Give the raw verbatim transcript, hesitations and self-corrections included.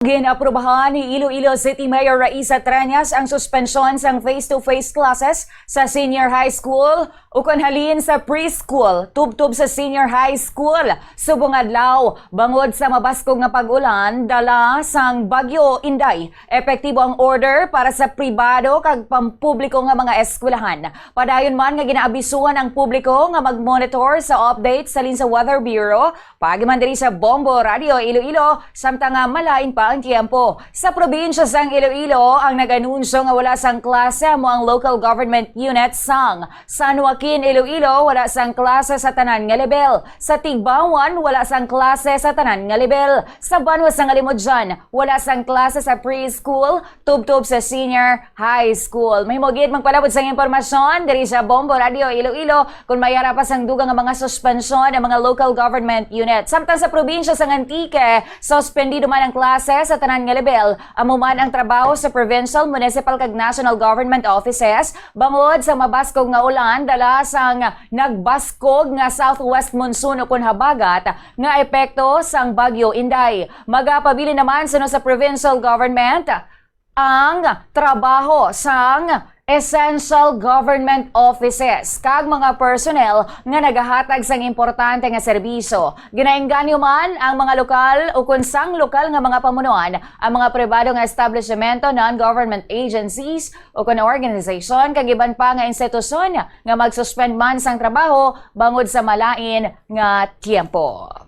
Ginaprobahan ni Iloilo City Mayor Raisa Treñas ang suspensyon sang face-to-face classes sa senior high school ukon halin sa preschool tubtob sa senior high school subong adlaw bangod sa mabaskog nga pag-ulan dala sang Bagyo Inday. Epektibo ang order para sa pribado kag pampubliko nga mga eskwelahan. Padayon man nga ginaabisuhan ang publiko nga mag-monitor sa updates halin sa Weather Bureau. Paagi man diri sa Bombo Radio Iloilo, samtang nga malain pa ang tiyempo. Sa probinsya sang Iloilo, ang nag-anunsyo nga wala sang klase amo ang local government unit sang San Joaquin, Iloilo, wala sang klase sa tanan nga level. Sa Tigbauan, wala sang klase sa tanan nga level. Sa banwa sang Alimodian, wala sang klase sa preschool tubtob sa senior high school. Mahimo gid magpalabot sang impormasyon diri sa Bombo Radio Iloilo kon may ara pa sang dugang nga mga suspensyon ang mga local government unit. Samtang sa probinsya sang Antique, suspendido man ang klase sa tanan nga level. Amo man ang trabaho sa provincial, municipal kag national government offices bangod sa mabaskog nga ulan dala sang nagbaskog nga southwest monsoon ukon habagat nga epekto sang Bagyo Inday. Magapabilin naman suno sa provincial government ang trabaho sang essential government offices kag mga personnel nga nagahatag sang importante nga serbisyo. Ginaengganyo man ang mga lokal ukon sang lokal nga mga pamunuan, ang mga pribado nga establishmento, non-government agencies ukon organization kag iban pa nga institusyon nga mag-suspend man sang trabaho bangod sa malain nga tiyempo.